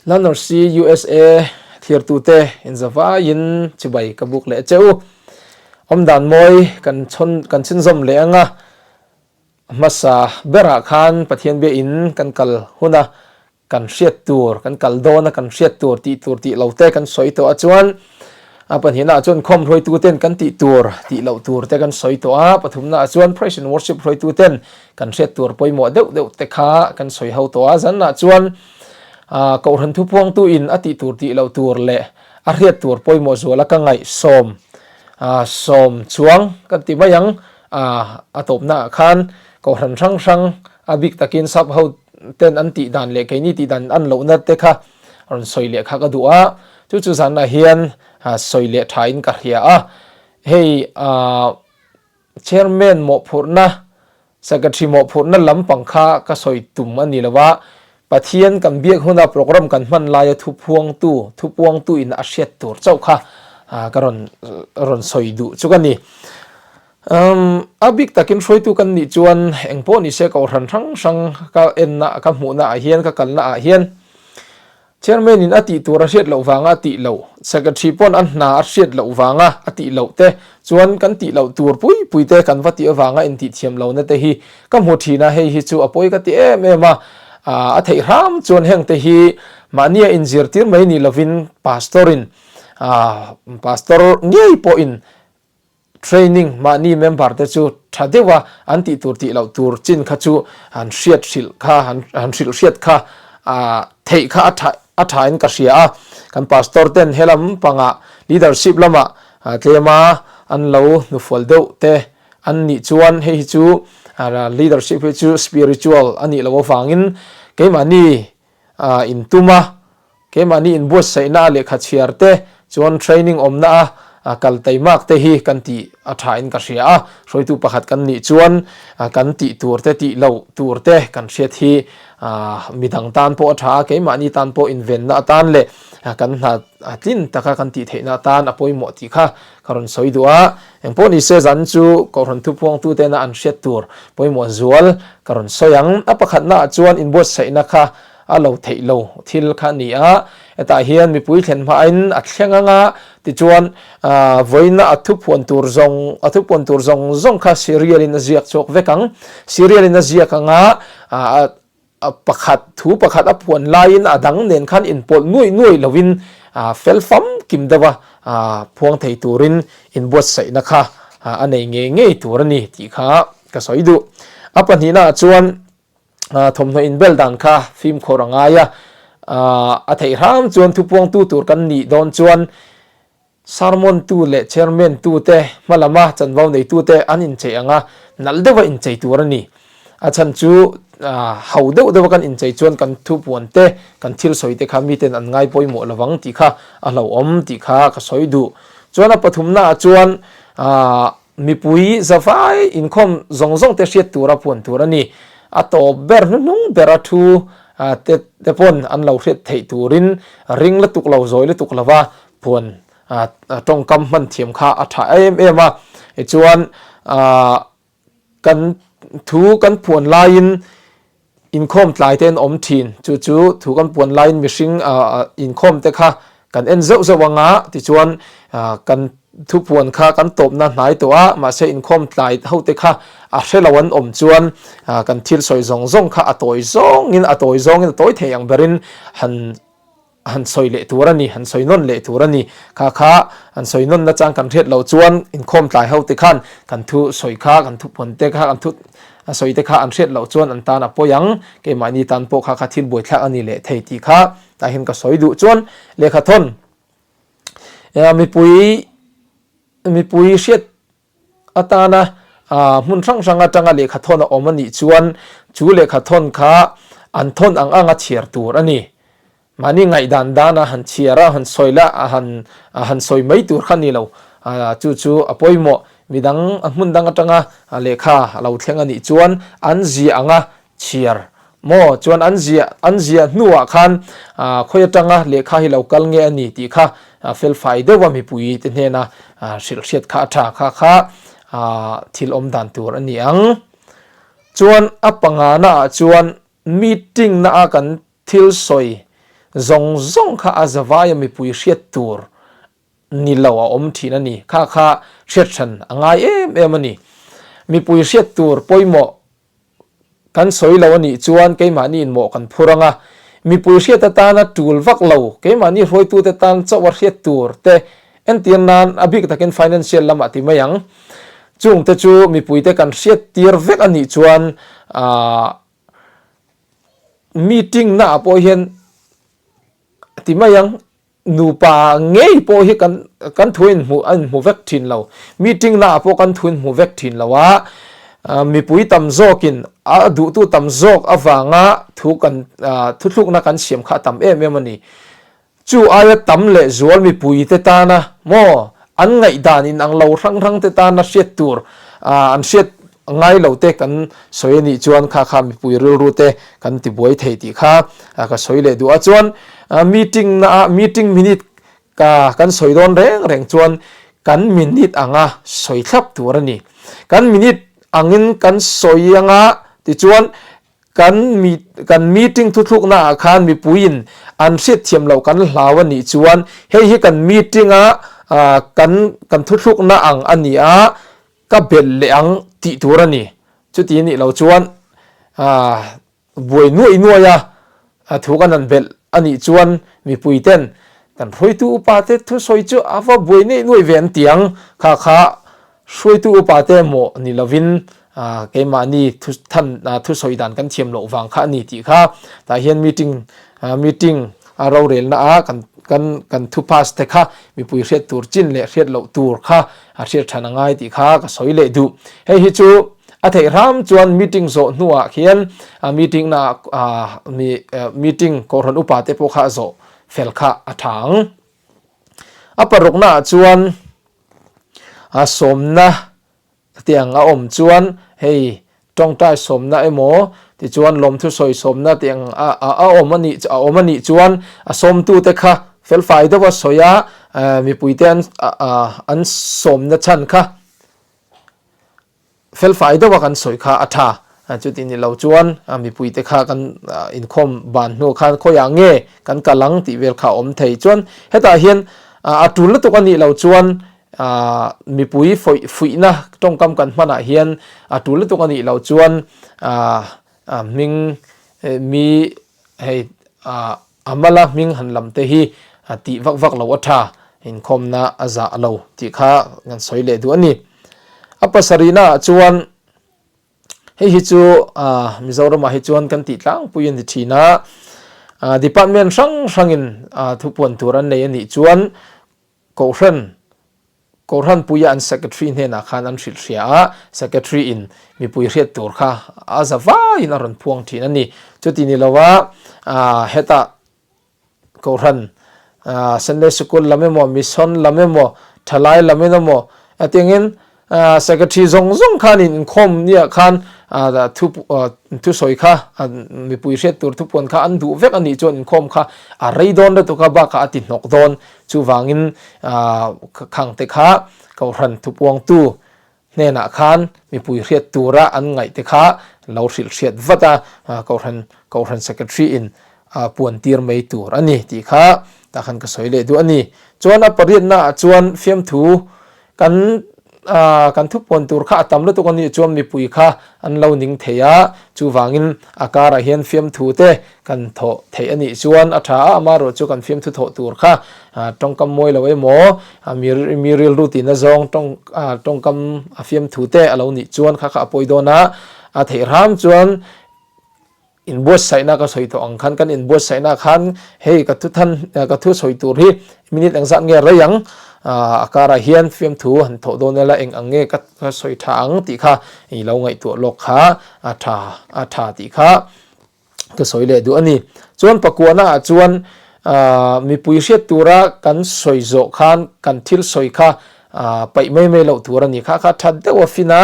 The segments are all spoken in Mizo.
Lanorsi USA thirtute inzavaiin chibai ka buk leh che u. Awmdan mawi kan chhawn kan chhunzawm leh anga hmasa berah khan Pathian biain kan kal huna kan hriat tur, kan kal dawna kan hriat tur tih tur tih lo te kan sawi tawh a chuan a pahnihnaah chuan khawm hruaituten kan tih tur tih loh tur te kan sawi tawh a, pathumnaah chuan praise and worship hruaituten kan hriat tur pawimawh deuh deuh te kha kan sawi ho tawh a, zanah chuan Kohhran thupuangtu in a tih tur tih loh tur leh a hriat tur pawimawh zuala ka ngaih sawm sawm chuang kan ti mai ang a tawpnaah khan Kohhran hrang hrang a bik takin sap ho ten an tih dan leh keini tih dan an lohna te kha rawn sawi leh kha ka duh a, chu chu zanah hian sawi leh thain ka hria a, hei Chairman mawhphurhna, Secretary mawhphurhna lampang kha ka sawi tum a ni lo a, Pathian kan biak huna program kan hman laia thupuangtu, thupuangtu in a hriat tur chauh kha ka rawn rawn sawi duh chu ka ni. Um, a bik takin hruaitu kan nih chuan engpawh ni se kohhran hrang hrang ka enna ka hmuhna ah hian ka kalna ah hian Chairman in a tih tur a hriat loh vanga a tih loh, Secretary pawn a hna a hriat loh vanga a tih loh te chuan kan tih loh tur pui pui te kan va tih avanga intih thiam lohna te hi ka hmu thin a, hei hi chu a pawi ka ti em em a, a theih hram chuan heng te hi mahnia inzirtir mai ni lovin Pastor in Pastor ngei pawhin Training mahni member te chu tha deuh a an tih tur tih loh tur chin kha chu han hriat hrilh kha han hrilh hriat kha theih kha a tha a tha in ka hria a. Kan pastor ten helam pangah leadership lamah tlema an lo hnufual deuh te an nih chuan hei hi chu leadership hi chu spiritual a nih loh avangin keimahni intum a, keimahni inbuatsaihna a lehkha chhiar te chuan training awmna a kal taimak te hi kan tih a tha in ka hria a, hruaitu pakhat kan nih chuan kan tih tur te tih loh tur te kan hriat hi midang tan pawh a tha a, keimahni tan pawh invenna atan leh kan hna tlin taka kan tih theihna atan a pawimawh tih kha ka rawn sawi duh a, engpawh ni se zan chu Kohhran thupuangtu tena an hriat tur pawimawh zual ka rawn sawi ang. A pakhatna ah chuan inbuatsaihna kha a lo theih lo thil kha a ni a, hetah hian mipui thlen hmain a thleng ang a, tichuan vawiina a thupuan tur zawng a thupuan tur zawng zawng kha serial in a ziak chhuak vek ang, serial in a ziak ang a, pakhat thu pakhat a puan laiin a dang nen khan inpawlh nuaih nuaih lovin fel famkim deuh a phuang thei turin inbuatsaihna kha a nei ngei ngei tur a ni tih kha ka sawi duh. A pahnihnaah chuan thawmhnaw inbel dan kha fimkhur a ngai a, a theih hram chuan thupuangtu tur kan nih dawn chuan Sermon tu leh chairman tu te hma lama chanvo neitu te an inchei ang a, nalh deuha inchei tur a ni. A chhan chu ho deuh deuha kan inchei chuan kan thupuan te, kan thil sawi te kha miten an ngai pawimawh lovang tih kha a hlauhawm tih kha ka sawi duh. Chuan a pathumnaah chuan mipui zavai inkhawm zawng zawng te hriat tura puan tur a ni. A tawp ber hnuhnung bera thu te pawn an lo hriat theih turin ring lutuk lo, zawi lutuk lova Puan tawngkam hman thiam kha a tha em em a, tichuan kan thu kan puan laiin inkhawm tlai te an awm thin, chu chu thu kan puan laiin mihring inkhawm te kha kan en zeuh zeuh anga tichuan kan thu puan kha kan tawpna hnai tawh a, mahse inkhawm tlai ho te kha a hre lo an awm chuan kan thil sawi zawng zawng kha a tawi zawngin a tawi zawngin a tawi thei ang berin han han sawi leh tur a ni, han sawi nawn leh tur a ni. Kha kha han sawi nawn nachang kan hriat loh chuan inkhawm tlai ho te khan kan thu sawi kha, kan thu pawn te kha, kan thu sawi te kha an hriat loh chuan an tan a pawi ang, keimahni tan pawh kha kha thil buaithlak a ni leh thei tih kha tah hian ka sawi duh. Chuan lehkha thawn mipui mipui hriat atana hmun hrang hrang atanga lehkha thawn a awm a nih chuan chu lehkha thawn kha an thawn ang anga chhiar tur a ni. Mahni ngaihdan dana han chhiar a, han sawi la, a han a han sawi mai tur kha a ni lo. Chu chu a pawimawh. Midang hmun dang atanga lehkha a lo thleng a nih chuan an ziah anga chhiar maw chuan an ziah an ziah hnuah khan khawi atanga lehkha hi lo kal nge a ni tih kha felfai deuha mipui te hnena hrilh hriat kha a tha kha kha thil awm dan tur a ni ang. Chuan a pangana ah chuan meeting na a kan thil sawi. zawng zawng kha a zavaia mipui hriat tur ni lo a awm thin a ni. Kha kha hriat hran a ngai em em a ni. Mipui hriat tur pawimawh kan sawi lo a nih chuan keimahni in mawh kan phur ang a, mipui hriat atana tul vak lo, keimahni hruaitute tan chauh a hriat tur te entir nan a bik takin financial lamah ti mai ang. Chungte chu mipuite kan hriat tir vek a nih chuan aah meeting naah pawh hian ti mai ang. Nupa ngei pawh hi kan kan thu inhmu a inhmu vek thin lo. Meeting naah pawh kan thu inhmu vek thin lo a, mipui tam zawkin a duhtu tam zawk avanga thu kan thuthlukna kan siam kha a tam em em a ni. Chu aia tam leh zual mipuite tana maw an ngaihdan inang lo hrang hrang te tana hriat tur an hriat ngai lo te kan sawi a nih chuan kha kha mipui rilru te kan ti buai thei tih kha ka sawi leh duh a. Chuan meeting na ah meeting minute ka kan sawi dawn reng reng chuan kan minute anga sawi thlap tur a ni. Kan minute angin kan sawi anga tichuan kan mi kan meeting thuthlukna ah khan mipuiin an hriatthiam loh kan hlau a nih chuan hei hi kan meeting a kan kan thuthlukna ang a ni a. Ka belh leh ang tih tur a ni. Chuti nih lo chuan buai nuaih nuaih a thu kan han belh a nih chuan mipui ten kan hruaitu upa te thusawi chu a va buai nuaih nuaih ve an ti ang. Kha kha hruaitu upa te mawh ni lovin keimahni thu than thusawi dan kan thiam loh vang kha a ni tih kha tah hian meeting meeting a rorelna a kan kan kan thu pass te kha mipui hriat tur chin leh hriat loh tur kha a hriat than a ngai tih kha ka sawi leh duh. Hei hi chu a theih hram chuan meeting zawh hnuah khian meeting na ah mi meeting kohhran upa te pawh kha a zawh fel kha a tha ang. A parukna ah chuan a sawmna Tiang a awm chuan hei tawngtai sawmna emaw tichuan lawmthu sawi sawmna tiang a awm a nih a awm a nih chuan a sawmtute kha felfai deuh a sawi a, mipuite an an sawmna chhan kha felfai deuh a kan sawi kha a tha. Chuti ni lo chuan mipuite kha kan inkhawm ban hnu khan khawiah nge kan kal ang tih vel kha a awm thei. Chuan hetah hian a tul lutuk a nih loh chuan Mipui fuihna tawngkam kan hmanah hian a tul lutuk a nih loh chuan hming mi hei a mala hming han lam te hi tih vak vak lo a tha, inkhawmna a zah lo tih kha kan sawi leh duh a ni. A pasarihna ah chuan hei hi chu Mizoramah hi chuan kan tih tlangpui a ni thin a, department hrang hrangin thupuan tur an nei a nih chuan Kohhran, Kohhranpuia an Secretary hnenah khan an hrilh hria a, Secretary in mipui hriat tur kha a za vaiin a rawn phuang thin a ni. Chuti ni lova hetah Kohhran Sunday Sikul lam emaw, Mission lam emaw, Thalai lam in emaw hetiangin Secretary zawng zawng khanin inkhawm niah khan thu thusawi kha mipui hriat tur thupuan kha an duh vek a nih chuan inkhawm kha a rei dawn lutuk a bakah a ti hnawk dawn. Chuvangin khangte kha Kohhran thupuangtu hnenah khan mipui hriat tura an ngaihte kha lo hrilh hriat vat a, Kohhran Kohhran Secretary in puan tir mai tur a ni tih kha tah khan ka sawi leh duh a ni. Chuan a pariatnaah chuan fiamthu Kan kan thupuan tur kha a tam lutuk a nih chuan mipui kha an lo ning thei a, chuvangin a karah hian fiamthu te kan thawh theih a nih chuan a tha a, amaherawh chu kan fiamthu thawh tur kha tawngkam mawi lo emaw mi mi rilru tihna zawng tawng tawngkam a fiamthu te a lo nih chuan kha kha a pawi dawn a, a theih hram chuan Inbuatsaihna ka sawi tawh ang khan kan inbuatsaihna khan hei ka thu than ka thu sawi tur hi minute engzat nge rei ang a karah hian fiamthu han thawh dawn ila eng ang nge ka sawi tha ang tih kha i lo ngaihtuah lawk kha a tha a tha tih kha ka sawi leh duh a ni. Chuan pakuahna ah chuan mipui hriat tura kan sawi zawh khan kan thil sawi kha paih mai mai loh tur a ni kha kha tha deuh a fin a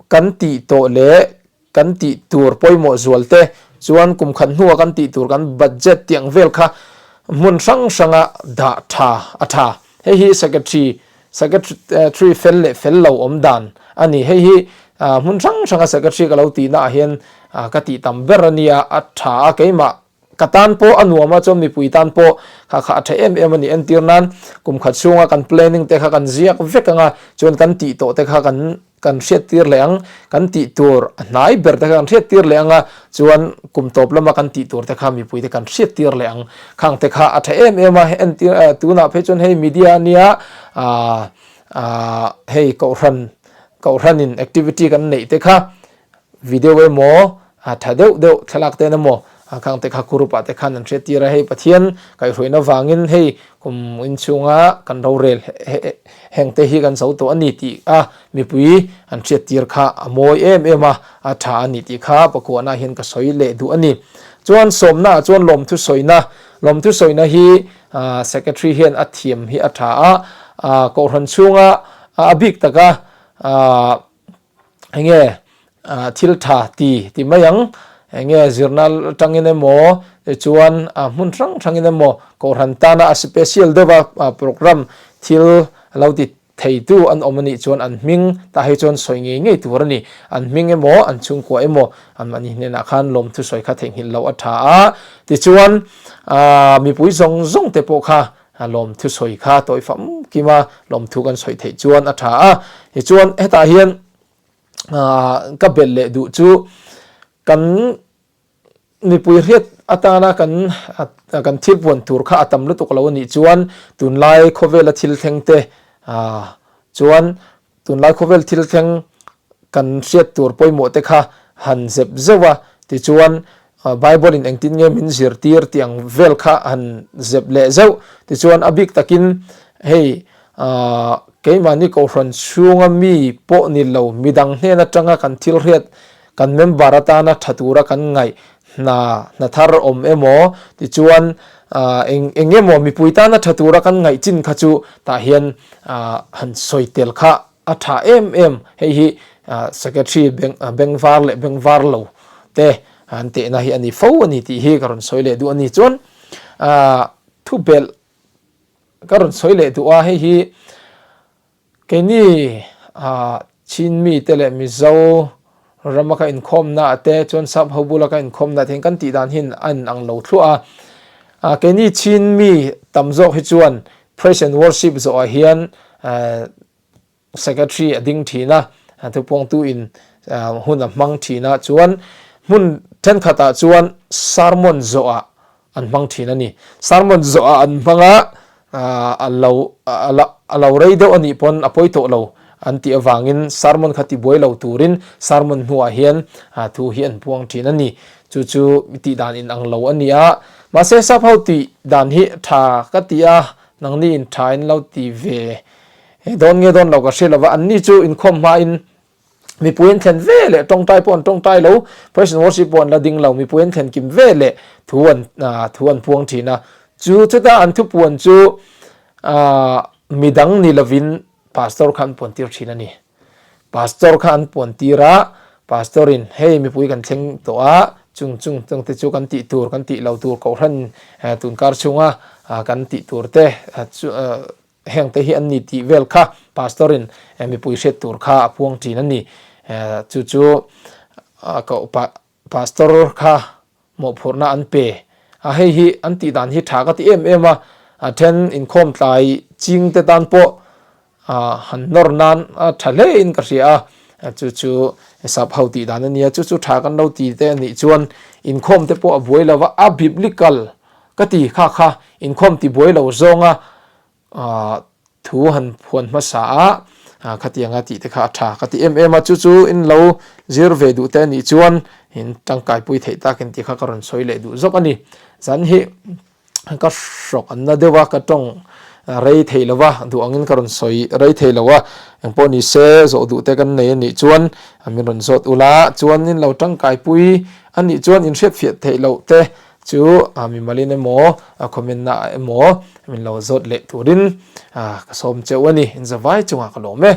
kan tih tawh leh Kan tih tur pawimawh zual te chuan kum khat hnua kan tih tur kan budget tih ang vel kha hmun hrang hranga dah tha a tha. Hei hi secretary secretary fel leh fel lo awm dan a ni. Hei hi hmun hrang hranga secretary ka lo tihna ah hian ka tih tam ber a nia, a tha a keimah. Ka tan pawh a nuam a chuan mipui tan pawh kha kha a tha em em a ni. Entir nan kum khat chhunga kan planning te kha kan ziak vek ang a, chuan kan tih tawh te kha kan kan hriat tir leh ang, kan tih tur a hnai ber te kha kan hriat tir leh ang a, chuan kum tawp lama kan tih tur te kha mipui te kan hriat tir leh ang. Khang te kha a tha em em a, entir tunah phei chuan hei media a nia ah ah hei kohhran kohhranin activity kan neih te kha Video emaw, a tha deuh deuh thlalak ten emaw, a khang te kha group ah te khan an hriat tir a, hei Pathian kaihhruaina vangin hei kum inchhunga kan rorel heng te hi kan zo tawh a ni tih a mipui an hriat tir kha a mawi em em a, a tha a ni tih kha pakuahna hian ka sawi leh duh a ni. Chuan sawmna ah chuan lawmthu sawina, lawmthu sawina hi Secretary hian a thiam hi a tha a, Kohhran chhunga a bik taka enge thil tha ti ti mai ang enge zirna atangin emaw tichuan hmun hrang hrangin emaw kohhran tana a special deuha program thil lo ti theitu an awm anih chuan an hming tah hi chuan sawi ngei ngei tur a ni. An hming emaw an chhungkua emaw anmahni hnenah khan lawmthu sawi kha theihnghilh loh a tha a, tichuan mipui zawng zawng te pawh kha A lawmthu sawi kha tawi famkim a, lawmthu kan sawi theih chuan a tha a. Tichuan hetah hian ka belh leh duh chu kan mipui hriat atana kan kan thil puan tur kha a tam lutuk lo a nih chuan tunlai khawvela thil thleng te chuan Tunlai khawvel thil thleng kan hriat tur pawimawh te kha han zep zeuh a, tichuan Bible in engtin nge min zirtir tih ang vel kha han zep leh zeuh. Tichuan a bik takin hei keimahni Kohhran chhunga mi pawh ni lo midang hnen atanga kan thil hriat kan member atana tha tura kan ngaih hna hna thar awm emaw tichuan eng eng emaw mipui tana tha tura kan ngaih chin kha chu tah hian han sawi tel kha a tha em em. Hei hi secretary bengvar leh bengvar lo te an tehna hi a ni fo a ni tih hi ka rawn sawi leh duh a ni. Chuan thubelh ka rawn sawi leh duh a, hei hi Keini Chin mite leh Mizo rama ka inkhawmna ah te chuan sap ho bula ka inkhawmna ah te hian kan tih dan hian a inang lo thluah a. Keini Chin mi tam zawk hi chuan Praise and Worship zawhah hian Secretary a ding thin a, thupuangtu in hun a hmang thin a, chuan hmun thenkhatah chuan sermon zawhah an hmang thin a ni. Sermon zawhah an hmang a, a lo a lo rei deuh a nih pawn a pawi tawh lo an tih avangin sermon kha ti buai lo turin sermon hnuah hian thu hi an puang thin a ni. Chu chu tih dan in ang lo a ni a, mahse sap ho tih dan hi tha ka ti a, nangni in tha in lo ti ve dawn nge dawn lo ka hre lova, anni chu inkhawm hmain Mipui an thlen ve leh tawngtai pawh an tawngtai lo, Praise and Worship pawh an la ding lo, mipui an thlen kim ve leh thu an thu an puang thin a. Chu chuta an thupuan chu midang ni lovin Pastor kha an puan tir thin a ni. Pastor kha an puan tir a, Pastor in hei mipui kan thleng tawh a, chung chung chung te chu kan tih tur kan tih lo tur kohhran tunkar chhunga kan tih tur te chu Heng te hi an ni tih vel kha Pastor in mipui hriat tur kha a puang thin a ni. Chu chu Pastor kha mawhphurhna an pe a, hei hi an tih dan hi tha ka ti em em a, a then inkhawm tlai ching te tan pawh han nawr nan a tha hle in ka hria a, chu chu sap ho tih dan a nia, chu chu tha kan lo ti te a nih chuan inkhawm te pawh a buai lo va, a biblical ka ti kha kha inkhawm ti buai lo zawnga thu han phuan hmasa a, khatianga tih te kha a tha ka ti em em a, chu chu in lo zir ve duh te anih chuan in tangkaipui theih takin tih kha ka rawn sawi leh duh zawk a ni. Zan hi ka hrawk an na deuh a, ka tawng rei thei lo va, duh angin ka rawn sawi rei thei lo a, engpawh ni se zawh duh te kan nei anih chuan min rawn zawt ula, chuan in lo tangkaipui anih chuan in hriatfiah theih loh te Chu mimalin emaw a comment na ah emaw min lo zawt leh turin ka sawm cheu a ni. Inzavai chungah ka lawm e.